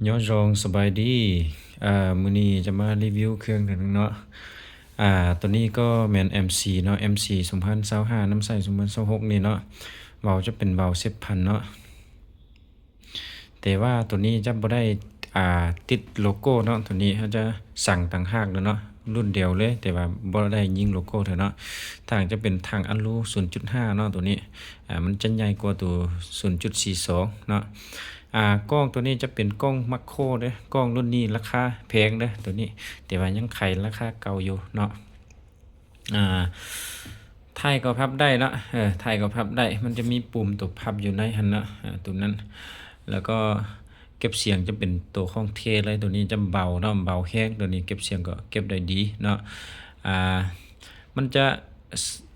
ຍອດຮອງ ສະບາຍດີ. ອາ ມື້ນີ້ຈະມາຣີວິວເຄື່ອງໜຶ່ງເນາະ. ອາ ໂຕນີ້ກໍແມ່ນ ເອັມຊີ ເນາະ, ເອັມຊີ ສອງພັນຊາວຫ້າ ນຳໃຊ້ ສອງພັນຊາວຫົກນີ້ເນາະ. ເບົາຈະເປັນເບົາສິບພັນເນາະ, ແຕ່ວ່າໂຕນີ້ຈະບໍ່ໄດ້ ອາ ຕິດໂລໂກ້ເນາະ. ໂຕນີ້ເຮົາຈະສັ່ງຕ່າງຫາກເລີຍເນາະ, ລຸ້ນດຽວເລີຍ, ແຕ່ວ່າບໍ່ໄດ້ຍິງໂລໂກ້ເທື່ອເນາະ. ຖັງຈະເປັນຖັງອາລູ ສູນຈຸດຫ້າເນາະ. ໂຕນີ້ ອາ ມັນຈະໃຫຍ່ກວ່າໂຕ ສູນຈຸດສີ່ສອງເນາະ. ອາ ກ້ອງໂຕນີ້ຈະເປັນກ້ອງມາໂຄເດ້, ກ້ອງລຸ້ນນີ້ລາຄາແພງເດ້ໂຕນີ້, ແຕ່ວ່າຍັງຂາຍລາຄາເກົ່າຢູ່ເນາະ. ອາ ທ້າຍກໍພັບໄດ້ເນາະ, ເອີ ທ້າຍກໍພັບໄດ້, ມັນຈະມີປຸ່ມໂຕພັບຢູ່ໃນຫັ້ນເນາະ, ອາ ໂຕນັ້ນ. ແລ້ວກໍເກັບສຽງຈະເປັນໂຕຂອງແທ້ເລີຍ, ໂຕນີ້ຈະເບົາເນາະ, ເບົາແຮງ, ໂຕນີ້ເກັບສຽງກໍເກັບໄດ້ດີເນາະ. ອາ ມັນຈະ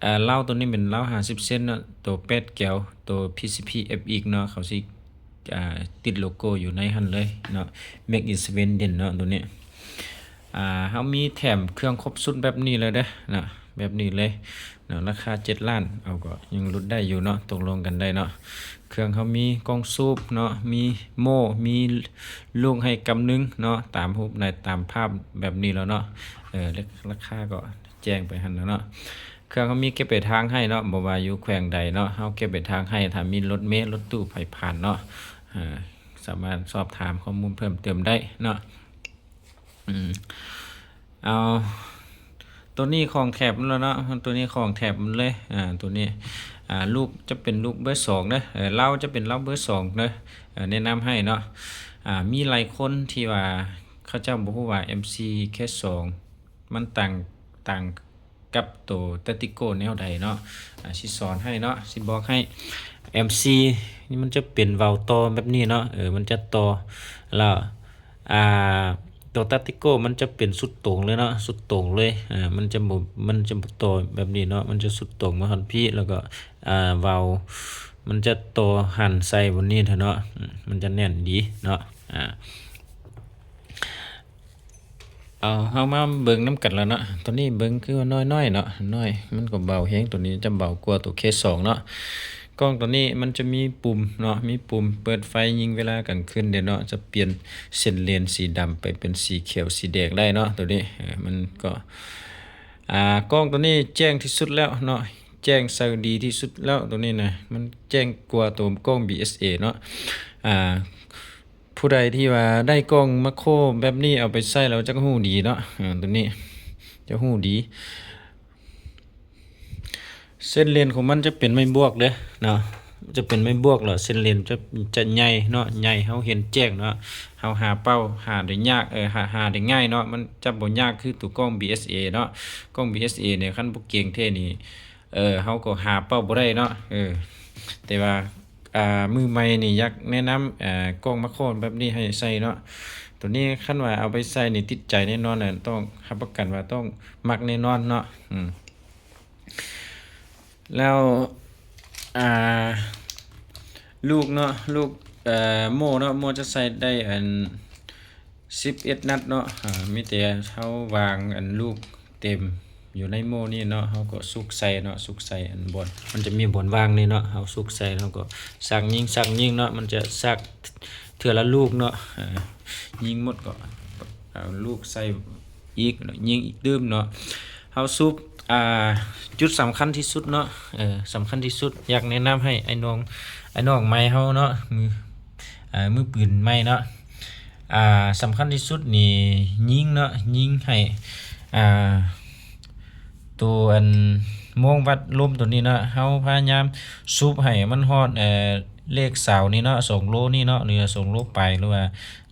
ອາ ເລົາໂຕນີ້ເປັນເລົາຫ້າສິບເຊັນເນາະ, ໂຕແປດແກວ, ໂຕ PCP FX ເນາະ, ເຂົາຊິ ອາ ຕິດໂລໂກ້ຢູ່ໃນຫັ້ນເລີຍເນາະ, Made in Sweden ເນາະ ໂຕນີ້. ອາ ເຮົາມີແຖມເຄື່ອງຄົບຊຸດແບບນີ້ເລີຍເດ້ເນາະ, ແບບນີ້ເລີຍເນາະ, ລາຄາເຈັດລ້ານ ເອົາກໍຍັງຫຼຸດໄດ້ຢູ່ເນາະ, ຕົກລົງກັນໄດ້ເນາະ. ເຄື່ອງເຮົາມີກ້ອງສູບເນາະ, ມີໂມ່, ມີລູກໃຫ້ກຳໜຶ່ງເນາະ, ຕາມຮູບໃນ ຕາມພາບແບບນີ້ແລ້ວເນາະ. ເອີ ລາຄາກໍ ແຈ້ງໄປຫັ້ນແຫຼະເນາະ. ເຄື່ອງເຮົາມີເກັບປາຍທາງໃຫ້ເນາະ, ບໍ່ວ່າຢູ່ແຂວງໃດເນາະ, ເຮົາເກັບປາຍທາງໃຫ້. ຖ້າມີລົດເມ ລົດຕູ້ໃຜຜ່ານເນາະ, ເອີ ສາມາດສອບຖາມຂໍ້ມູນເພີ່ມເຕີມໄດ້ເນາະ. ອືມ ເອົາ ໂຕນີ້ຂອງແຖມມັນແລ້ວເນາະ, ໂຕນີ້ຂອງແຖມມັນເລີຍ. ອາ ໂຕນີ້ ອາ ລູກຈະເປັນລູກເບີສອງເດີ, ເອີ ເລົາຈະເປັນເລົາເບີສອງເດີ, ເອີ ແນະນຳໃຫ້ເນາະ. ອາ ມີຫຼາຍຄົນທີ່ວ່າເຂົາເຈົ້າບໍ່ຮູ້ວ່າ ເອັມຊີ ເຄສອງ ມັນຕ່າງ ຕ່າງ ກັບໂຕ Tactical ແນວໃດເນາະ, ອາ ຊິສອນໃຫ້ເນາະ, ຊິບອກໃຫ້. ເອັມຊີ ນີ້ມັນຈະເປັນເບົາຕໍ່ແບບນີ້ເນາະ, ເອີ ມັນຈະຕໍ່ ແລ້ວ ອາ ໂຕ Tactical ມັນຈະເປັນສຸດຕົງເລີຍເນາະ, ສຸດຕົງເລີຍ. ອາ ມັນຈະບໍ່ ມັນຈະບໍ່ຕໍ່ແບບນີ້ເນາະ, ມັນຈະສຸດຕົງມາຮອດພີ້, ແລ້ວກໍ ອາ ເບົາ ມັນຈະຕໍ່ຫັນໃສ່ບ່ອນນີ້ເນາະ, ອືມ ມັນຈະແໜ້ນດີເນາະ. ອາ ເອົາ ເຮົາມາເບິ່ງນຳກັນລະເນາະ. ໂຕນີ້ເບິ່ງຄືວ່ານ້ອຍໆເນາະ, ນ້ອຍ ມັນກໍເບົາແຮງ, ໂຕນີ້ຈະເບົາກວ່າໂຕ ເຄສອງ ເນາະ. ກ້ອງໂຕນີ້ມັນຈະມີປຸ່ມເນາະ, ມີປຸ່ມເປີດໄຟຍິງເວລາກາງຄືນເດ້ເນາະ, ຈະປ່ຽນເສັ້ນເລນສີດຳໄປເປັນສີຂຽວສີແດງໄດ້ເນາະ. ໂຕນີ້ ເອີ ມັນກໍ ອາ ກ້ອງໂຕນີ້ແຈ້ງທີ່ສຸດແລ້ວເນາະ, ແຈ້ງໃສດີທີ່ສຸດແລ້ວ. ໂຕນີ້ນະ ມັນແຈ້ງກວ່າໂຕກ້ອງ ບີເອສເອ ເນາະ. ອາ ຜູ້ໃດທີ່ວ່າໄດ້ກ້ອງມາໂຄແບບນີ້ເອົາໄປໃຊ້ແລ້ວຈະຮູ້ດີເນາະ, ອາ ໂຕນີ້ຈະຮູ້ດີ. ເສັ້ນເລນຂອງມັນຈະເປັນໄມ້ບວກເດ້ເນາະ, ຈະເປັນໄມ້ບວກ ແລ້ວເສັ້ນເລນຈະ ຈະໃຫຍ່ເນາະ, ໃຫຍ່ ເຮົາເຫັນແຈ້ງເນາະ, ເຮົາຫາເປົ້າຫາໄດ້ຍາກ ເອີ ຫາ ຫາໄດ້ງ່າຍເນາະ, ມັນຈະບໍ່ຍາກຄືໂຕກ້ອງ ບີເອສເອ ເນາະ. ກ້ອງ ບີເອສເອ ນີ້ ຄັນບໍ່ເກັ່ງແທ້ນີ້ ເອີ ເຮົາກໍຫາເປົ້າບໍ່ໄດ້ເນາະ. ເອີ ແຕ່ວ່າ ອາ ມືໃໝ່ນີ້ຢາກແນະນຳ ອາ ກ້ອງມາໂຄແບບນີ້ໃຫ້ໃສ່ເນາະ. ໂຕນີ້ຄັນວ່າເອົາໄປໃສ່ນີ້ຕິດໃຈແນ່ນອນ, ຕ້ອງຮັບປະກັນວ່າຕ້ອງມັກແນ່ນອນເນາະ. ອືມ ແລ້ວ ອາ ລູກເນາະ, ລູກ ເອີ ໂມ່ເນາະ, ໂມ່ຈະໃສ່ໄດ້ອັນ ສິບເອັດນັດເນາະ. ອາ ມີແຕ່ເຮົາວາງອັນລູກເຕັມຢູ່ໃນໂມ່ນີ້ເນາະ, ເຮົາກໍຊຸກໃສ່ເນາະ, ຊຸກໃສ່ອັນບ່ອນ ມັນຈະມີບ່ອນວ່າງນີ້ເນາະ, ເຮົາຊຸກໃສ່ ເຮົາກໍຊັກຍິງ ຊັກຍິງເນາະ, ມັນຈະຊັກເທື່ອລະລູກເນາະ. ອາ ຍິງໝົດກໍເອົາລູກໃສ່ອີກ ຍິງອີກຕື່ມເນາະ. ເຮົາຊຸບ ອາ ຈຸດສຳຄັນທີ່ສຸດເນາະ, ເອີ ສຳຄັນທີ່ສຸດ ຢາກແນະນຳໃຫ້ອ້າຍນ້ອງ ອ້າຍນ້ອງໃໝ່ເຮົາເນາະ, ມື ອາ ມືປືນໃໝ່ເນາະ. ອາ ສຳຄັນທີ່ສຸດນີ້ຍິງເນາະ, ຍິງໃຫ້ ອາ ໂຕອັນໂມງວັດລົມໂຕນີ້ເນາະ, ເຮົາພະຍາຍາມສູບໃຫ້ມັນຮອດ ເອີ ເລກຊາວນີ້ເນາະ, ສອງໂລນີ້ເນາະ, ຫຼືວ່າສອງໂລປາຍ ຫຼືວ່າ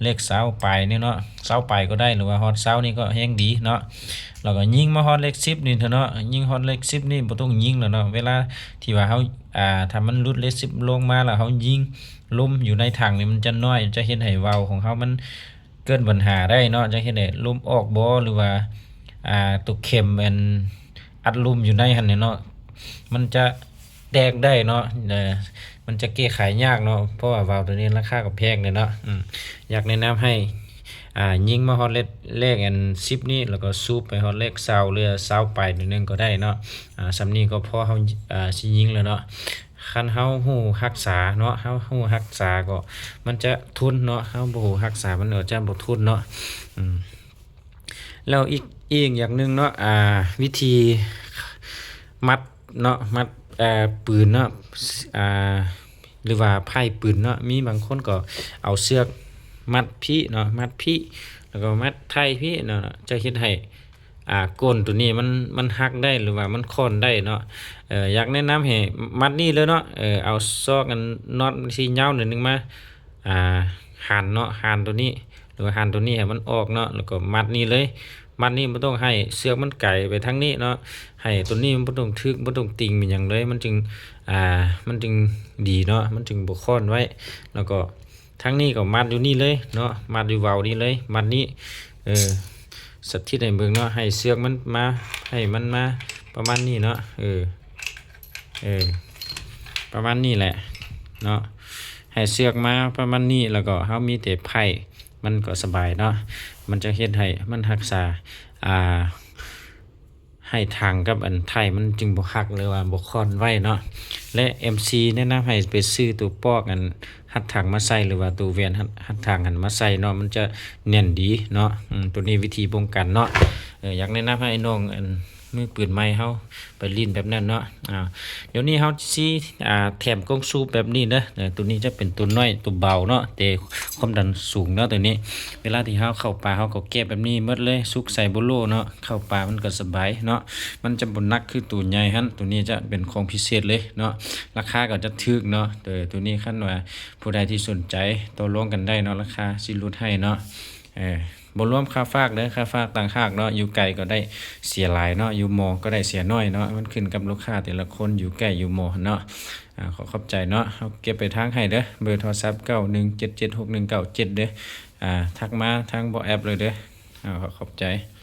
ເລກຊາວປາຍນີ້ເນາະ, ຊາວປາຍກໍໄດ້ ຫຼືວ່າຮອດຊາວນີ້ກໍແຮງດີເນາະ. ແລ້ວກໍຍິງມາຮອດເລກສິບນີ້ເຖາະເນາະ, ຍິງຮອດເລກສິບນີ້ບໍ່ຕ້ອງຍິງແລ້ວເນາະ. ເວລາທີ່ວ່າເຮົາ ອາ ຖ້າມັນຫຼຸດເລກສິບລົງມາແລ້ວ ເຮົາຍິງ ລົມຢູ່ໃນຖັງນີ້ມັນຈະນ້ອຍ, ຈະເຮັດໃຫ້ວາວຂອງເຮົາມັນເກີດບັນຫາໄດ້ເນາະ, ຈະເຮັດໃຫ້ລົມອອກບໍ່ ຫຼືວ່າ ອາ ຕົວເຂັມອັນອັດລົມຢູ່ໃນຫັ້ນເນາະ ມັນຈະແຕກໄດ້ເນາະ, ມັນຈະແກ້ໄຂຍາກເນາະ, ເພາະວ່າວາວໂຕນີ້ລາຄາກໍແພງເດ້ເນາະ. ອາ ຢາກແນະນຳໃຫ້ ອາ ຍິງມາຮອດເລກ ເລກອັນສິບນີ້ ແລ້ວກໍສູບໄປຮອດເລກຊາວ ຫຼືຊາວປາຍໜ້ອຍໜຶ່ງກໍໄດ້ເນາະ. ອາ ສ່ຳນີ້ກໍພໍເຮົາ ອາ ຊິຍິງແລ້ວເນາະ. ຄັນເຮົາຮູ້ຮັກສາເນາະ ເຮົາຮູ້ຮັກສາກໍມັນຈະທົນເນາະ ເຮົາບໍ່ຮູ້ຮັກສາມັນກໍຈະບໍ່ທົນເນາະ. ອືມ ແລ້ວອີກ ອີກຢ່າງໜຶ່ງເນາະ ອ່າ ວິທີມັດເນາະ ມັດ ເອີ ປືນເນາະ ອ່າ ຫຼືວ່າໄພ້ປືນເນາະ ມີບາງຄົນກໍເອົາເຊືອກມັດພີ້ເນາະ ມັດພີ້ ແລ້ວກໍມັດໄຖ່ພີ້ເນາະ ຈະເຮັດໃຫ້ ອ່າ ກົ້ນໂຕນີ້ມັນ ມັນຫັກໄດ້ ຫຼືວ່າມັນຄ້ອນໄດ້ເນາະ. ເອີ ຢາກແນະນຳໃຫ້ມັດນີ້ເລີຍເນາະ ເອີ ເອົາຊອກອັນນັອດທີ່ຍາວໜ້ອຍໜຶ່ງມາ ອ່າ ຫັນເນາະ ຫັນໂຕນີ້ ຫຼືວ່າຫັນໂຕນີ້ໃຫ້ມັນອອກເນາະ ແລ້ວກໍມັດນີ້ເລີຍ. ມັດນີ້ບໍ່ຕ້ອງໃຫ້ເຊືອກມັນໄກໄປທາງນີ້ເນາະ ໃຫ້ໂຕນີ້ມັນບໍ່ຕ້ອງຖືກ ບໍ່ຕ້ອງຕິງ ມັນຫຍັງເລີຍ ມັນຈຶ່ງ ອ່າ ມັນຈຶ່ງດີເນາະ ມັນຈຶ່ງບໍ່ຄ້ອນໄວ້. ແລ້ວກໍທາງນີ້ກໍມັດຢູ່ນີ້ເລີຍເນາະ ມັດຢູ່ເຫວີນີ້ເລີຍ ມັດນີ້ ເອີ ສາທິດໃຫ້ເບິ່ງເນາະ ໃຫ້ເຊືອກມັນມາ ໃຫ້ມັນມາປະມານນີ້ເນາະ ເອີ ເອີ ປະມານນີ້ແຫຼະເນາະ ໃຫ້ເຊືອກມາປະມານນີ້ ແລ້ວກໍເຮົາມີແຕ່ໄພ້ ມັນກໍສະບາຍເນາະ ມັນຈະເຮັດໃຫ້ມັນຮັກສາ ອ່າ ໃຫ້ຖັງກັບອັນໄຖ່ມັນຈຶ່ງບໍ່ຫັກ ຫຼືວ່າບໍ່ຄ້ອນໄວ້ເນາະ. ແລະ ເອັມຊີ ແນະນຳໃຫ້ໄປຊື້ໂຕປອກອັນຮັດຖັງມາໃສ່ ຫຼືວ່າໂຕແຫວນຮັດ ຮັດຖັງຫັ້ນມາໃສ່ເນາະ ມັນຈະແໜ້ນດີເນາະ. ອືມ ໂຕນີ້ວິທີປ້ອງກັນເນາະ ເອີ ຢາກແນະນຳໃຫ້ນ້ອງອັນມືປືນໃໝ່ເຮົາໄປຫຼິ້ນແບບນັ້ນເນາະ. ອ່າ ດຽວນີ້ເຮົາຊິ ອ່າ ແຖມກ້ອງສູບແບບນີ້ເດີ ເອີ ໂຕນີ້ຈະເປັນໂຕນ້ອຍ ໂຕເບົາເນາະ ແຕ່ຄວາມດັນສູງເນາະ ໂຕນີ້. ເວລາທີ່ເຮົາເຂົ້າປ່າ ເຮົາກໍແກະແບບນີ້ໝົດເລີຍ ສຸກໃສ່ໂບໂລເນາະ ເຂົ້າປ່າມັນກໍສະບາຍເນາະ ມັນຈະບໍ່ໜັກຄືໂຕໃຫຍ່ຫັ້ນ. ໂຕນີ້ຈະເປັນຂອງພິເສດເລີຍເນາະ ລາຄາກໍຈະຖືກເນາະ. ເອີ ໂຕນີ້ຄັນວ່າຜູ້ໃດທີ່ສົນໃຈ ຕໍ່ລອງກັນໄດ້ເນາະ ລາຄາຊິຫຼຸດໃຫ້ເນາະ. ເອີ ບໍ່ລວມຄ່າຝາກເດີ ຄ່າຝາກຕ່າງຫາກເນາະ ຢູ່ໄກກໍໄດ້ເສຍຫຼາຍເນາະ ຢູ່ມໍກໍໄດ້ເສຍໜ້ອຍເນາະ ມັນຂຶ້ນກັບລູກຄ້າແຕ່ລະຄົນ ຢູ່ໃກ້ຢູ່ມໍເນາະ. ອ່າ ຂໍຂອບໃຈເນາະ ເຮົາເກັບປາຍທາງໃຫ້ເດີ ເບີໂທລະສັບ ເກົ້າໜຶ່ງເຈັດເຈັດຫົກໜຶ່ງເກົ້າເຈັດ ເດີ. ອ່າ ທັກມາທາງ WhatsApp ເລີຍເດີ. ອ່າ ຂໍຂອບໃຈ.